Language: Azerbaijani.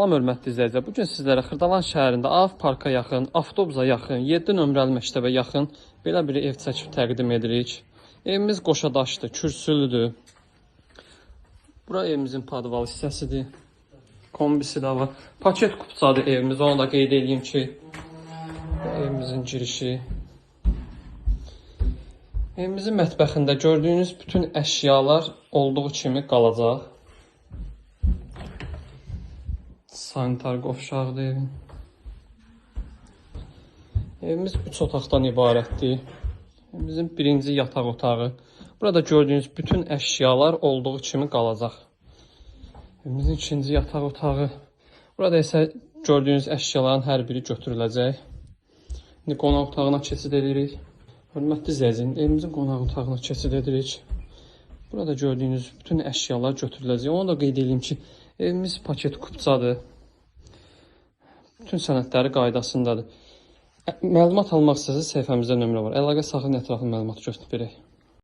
Salam hörmətli izləyicilər. Bu gün sizlərə Xırdalan şəhərində AF parka yaxın, avtobusa yaxın, 7 nömrəli məktəbə yaxın belə bir ev çəkib təqdim edirik. Evimiz qoşa daşdır, kürsülüdür. Bura evimizin podval hissəsidir. Kombisi də var. Paket kupçadır evimiz. Onu da qeyd edeyim ki, evimizin girişi. Evimizin mətbəxində gördüyünüz bütün əşyalar olduğu kimi qalacaq. Sanitar qovşağıdır evin. Evimiz 3 otaqdan ibarətdir. Evimizin birinci yataq otağı. Burada gördüyünüz bütün əşyalar olduğu kimi qalacaq. Evimizin ikinci yataq otağı. Burada isə gördüyünüz əşyaların hər biri götürüləcək. İndi qonaq otağına keçid edirik. Hörmətli izləyicilər, evimizin qonaq otağına keçid edirik. Burada gördüyünüz bütün əşyalar götürüləcək. Onu da qeyd edeyim ki, evimiz paket kupçadır. Bütün sənədləri qaydasındadır. Məlumat almaq istəsəniz səhifəmizdə nömrə var. Əlaqə saxlayın, ətraflı məlumat götürək.